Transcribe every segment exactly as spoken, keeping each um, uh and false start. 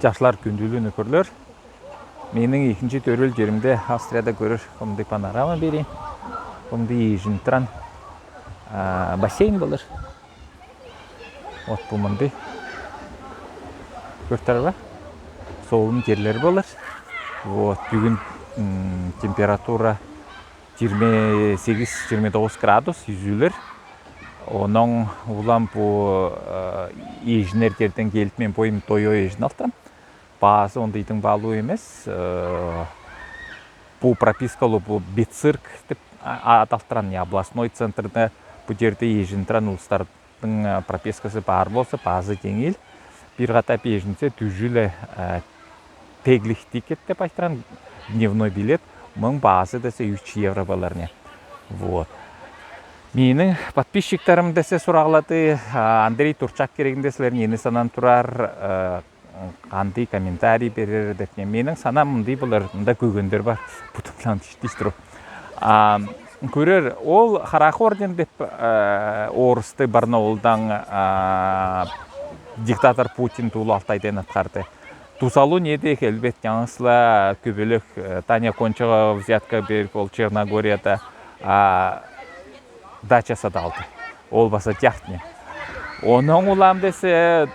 Жашлар, күндүлү нөкерлер. Менің ікінҷі төрел ҷеримде Австрияда көрер, ымдый панорама пеер. Ымдый иижин турған, а, бассейн полар. Вот, пу мындый. Көрдір бе? Солын ҷерлер полар. Вот, пӱгӱн, м, температура ҷирми сегиз, ҷирми тоғыз градус, ӱзӱлер. Онан улам пу, э, иижиннер ҷерден келип, мен пойым Тойо иижин алтам. Паазы ондайдың паалуу эмес, э, пу пропискалу, пу Бицирк деп, а, адалтырған, я, областной центрде пу ҷерде иижин турған улустар пропискасы пар полза, паазы теңил. Пир хатап иижинсе, тӱжүле, э, теглих тикет деп айтырған, дневной билет, мыың паазы десе, үш евро полар не. Вот. Менің подписчиктарым десе сурағлады, а, Андрей, турчах кирегинде сілер нені санап турар, э, қандай комментарий пирер деп не. Менің санам мындый полар, мында кӧгендер пар, путымнан тиштиштіру. А, көрер, ол Харахордин деп, э, орысты Барнаулдаң, а, диктатор Путин Туулы Алтайдаң атқарды. Тузалу неде келбет, яңысла кӧбелек, э, Таня Кончева взятка пиріп, ол Черногорияда, а, дача сатып алды. Ол паза тиякни. Онан улам десе,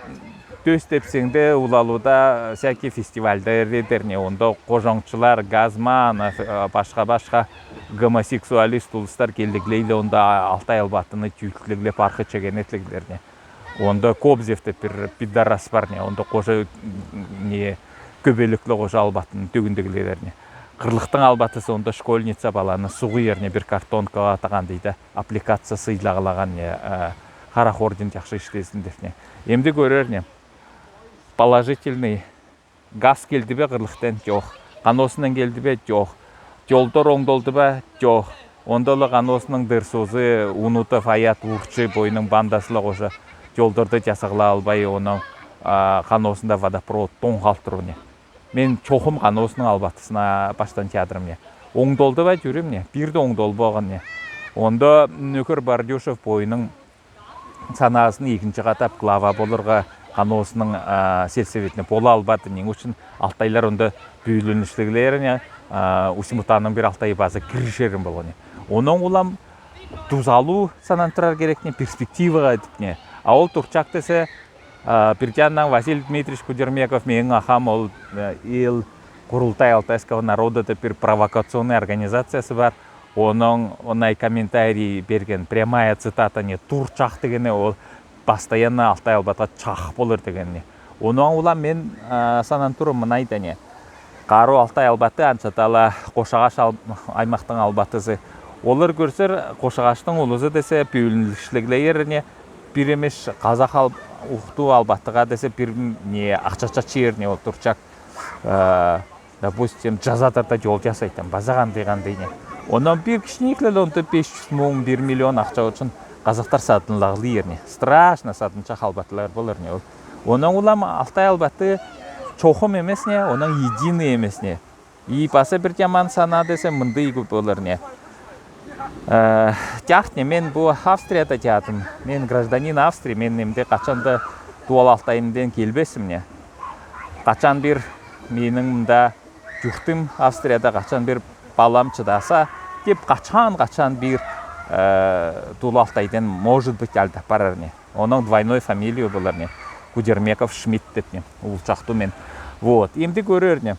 тӧстепсең де, Улалуда всякий фестивальдар идер не, онда қожаңчылар, Газманов, э, пашха-пашха гомосексуалист улустар келдіглейле, онда Алтай Албатыны тюйілтіглеглеп, архы чегенетлеглер не. Онда Кобзев деп пір пидорас пар не, онда қожа, не, кӧбелеклі қожа Албатыны тӧгіндіглер не. Қырлыхтың Албатысы онда школьница паланы суғар не, пір картонкаға тағандыйда аппликация сыйлағлаған не, э, Харахордин чахсы иштезін деп не. Эмді көрер не. Положительный. Газ келді бе қырлыхтаң? Чох. Ханосынаң келді бе? Чох. Чолдар оңдалды ба? Чох. Онда ла Ханосының дырсозы Унутов Аят, урчы, пойның бандасы ла қоса, чолдарды часағлап албай, онан, а, Ханосында водопровод тоңхалтыр не. Мен чохым Ханосының Албатысына паштан чадырам не. Оңдалды ба, тӧрем не? Пирде оңдалбаған не. Онда нөкер Бардюшев пойның санаазын ікінҷі хатап глава поларға Ханосының, а, сельсоветіне пола албады. Нең ӱчӱн? Алтайлар онда пӱӱліністіглер не, а, Усть-Мутанның пір алтай пазы кірішерін полған не. Онан улам тузалу санап турар кирек не, перспективаға деп не. А ол турчах десе, а, пір яннаң Василий Дмитриевич Кудермеков, мең ахам, ол, э, ил Курултай алтайского народа деп пір провокационный организациясы пар. Онан онай комментарий пирген, прямая цитата не, турчах дегені ол постоянно Алтай Албатыға чах полар дегені. Онан улам мен, а, санап турам мынай да не. Қару Алтай Албаты, анша даа ла Қошағаш ал-, аймахтың Албатызы. Олар көрсер, Қошағаштың улузы десе, пӱӱліністіглер не, пирімеш қазах ал-, ухту Албатыға десе, пир не, ахча чатчыр не, ол турчах, э, допустим, жазатырда чол часайтам, паза қандай-қандай не. Онан пир кішкенейле онда бес жүз муң, пир миллион ахча ӱчӱн қазахтар садынлағлар не. Страшно садынчах албатылар полар не ол. Онан улам Алтай Албаты чохым эмес не, онан единый эмес не. И паза пір яман сана десе, мындый кӧп полар не. Э, тиякни, мен пу Австрияда чадым. Мен гражданин Австрии, мен эмде қачан даа Тувал Алтайымдаң келбеспін не. Қачан пір менің мында чуртым Австрияда, қачан пір палам чыдаса, деп қачан, қачан пір, э, Тувал Алтайдаң, может быть, алдап парар не. Онан двойной фамилия полар не. Кудермеков, Шмидт деп не. Ол чахты мен. Вот, эмді көрер не.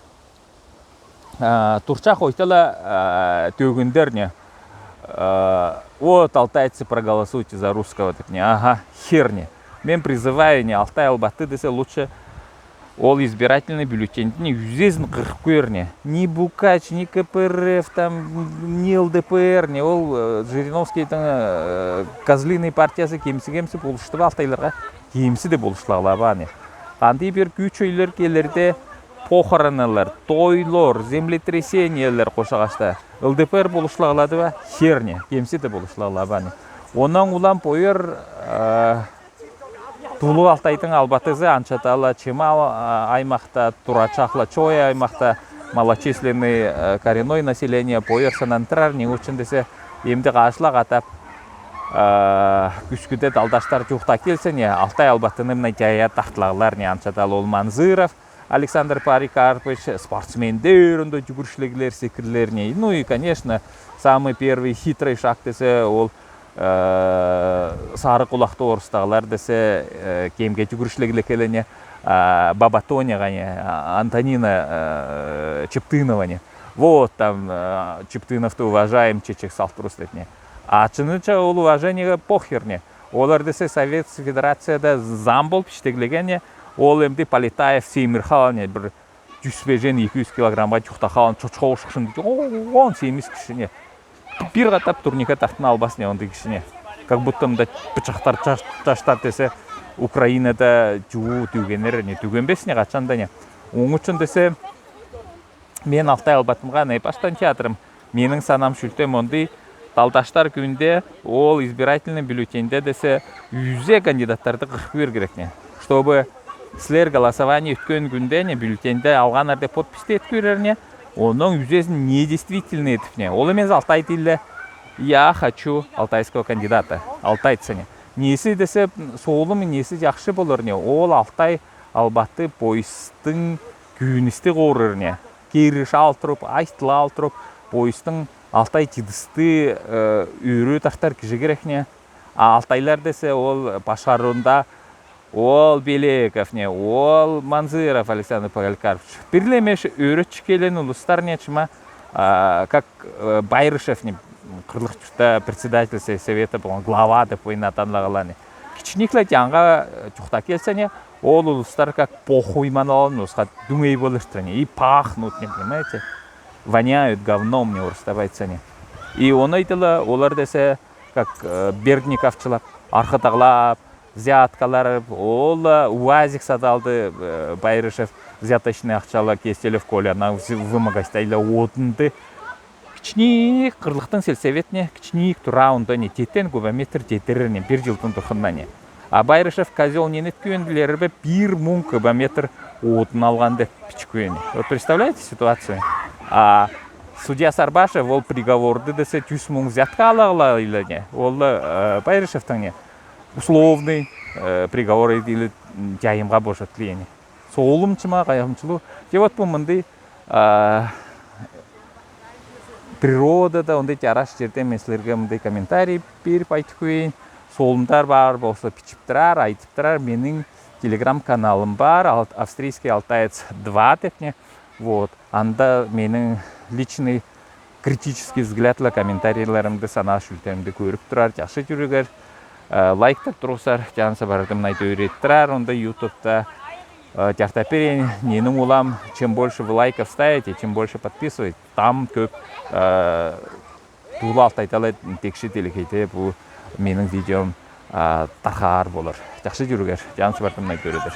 А, турчах ойта ла, а, тӧгіндер не. А, вот, алтайцы, проголосуйте за русского деп не. Ага, хер не. Мен призываю не, Алтай Албаты десе, лучше ол избирательный бюллетеньді не, ӱзезін, қырып көр не. Ни Букач, ни К П Р Ф, там, ни Л Д П Р не, ол, э, Жириновскийдің, э, козлиный партиясы кемсі-кемсі полысты ба алтайларға? Кемсі де полыслағлаба не. Қандай пір кӱч-чойлар келерде, похороналар, тойлар, землетрясениелер Қошағашта, Л Д П Р полыслағлады ба? Хер не, кемсі де полыслағлаба не. Онан улам пойыр, э, Туулы Алтайдың Албатызы, анша даа ла Чема, э, аймахта, турачах ла чоой аймахта, малочисленный, э, коренной население, пойыр санап турар, нең ӱчӱн десе, эмді хашла хатап, э, кӱскӱде далдаштар чоохта келсе не, Алтай Албатыны мына чайаа тартлағлар не, анша даа ла ол Манзыров, Александр Поликарпович, спортсмендер, онда югришлеклер, секирлер не. Ну и, конечно, самый первый хитрый шаг десе ол, э, сары кулакты орыстаалар десе, э, кемге югришлекле келе не, а, Бабатоняга не, а, Антонина, э, Чептынова не. Вот там, э, Чептыновты уважаем, чечек салып турасыз деп не. А чыныча ол уважениеге похер не. Олар десе Совет Федерацияда зам болып иштеглеген не, ол эмди Полетаев сеймир халған не, бир юс бежен, эки юс килограммга чукта халған чочха ошхышын, он семиз киши не. Бир катап турникке тартына албас не ондай киши не. Как будто мында пычактар чаш-, чаштар десе Украинада жуу тюгенер не, тюгенбес не качан да не. Оң ишин десе мен Алтай Албатымга не баштан театрым. Менің санам шүлтем ондай, талдаштар күүнде ол избирательный бюллетеньде десе юзе кандидаттарды кырып киберге керек не. Чтобы силер голосование өткен күүнде не бюллетеньде алғаннар деп подпись этип киберер не. Онын юзезин недействительный этип не. Ол эмес алтай тилде «Я хочу алтайского кандидата». Алтай айтса не. Неси десе, соолым неси жакшы болар не. Ол Алтай Албаты поисттың күүністі корыр не. Кириш алтырып, айтыла алтырып, поисттың алтай тидісті, э, үрі тартар кижи керек не. А алтайлар десе ол башкарында ол Белеков не, ол Манзыров Александр Поликарпович. Пирлемеш үрі чикелен улустар не чыма, а, как, э, Байрышев не, Кырлых чуртта председатель се-, совета болған, глава деп ойна атанлағалар не. Кичиникле тянға, э, чухта келсе не, ол улустар как похуй маналан, улусха дүңей болыштыр не. И пахнут не, понимаете? Воняют говном не, орыстап айтса не. И оны айтыла, олар десе, как, э, Бердниковшылар, архытағлап, взяткалар, ол уазик сатып алды, э, Байрышев, взяточный акчалы Кестелев Коля, ана вымогать айтыла отынды. Кичиник Кырлыхтың сельсоветіне, кичиник тура онда не, тетен кубометр тетерер не, бир жылдың турхынна не. А Байрышев козёл ненет күүнділері бе бир муң кубометр отын алған деп пичик күүн. Вот представляете ситуацию? А судья Сарбашев ол приговорды десе юс муң взятка алағлайлы не. Ол, э, Байрышевтің не, условный, э, приговор иділі, м, жайымға бошатылы не. Соолым чыма кайғымчылу. Же вот бу мындай, а, природада ондай жарас жерде мен силерге мындай комментарий беріп айтып көөйін. Соолымдар бар болса, пичіп турар, айтып турар. Менің телеграм-каналым бар, Ал-, «Австрийский алтаец два» деп не. Вот. Анда менің личный критический взглядла комментарийлерімді, санаа шүлтемді көріп турар, жакшы жүүрер. Э, лайктап турсаңар, жаны сабардым, найт үйрет турар, онда ютубта, э, жартап берейін, ненің улам, чем больше вы лайков ставите, чем больше подписывает, там көп, э, тула алтайталы текші делегейде бу менің видеом, э, тархаар болар. Жакшы жүүрер, жаны сабардым, найт үйретер.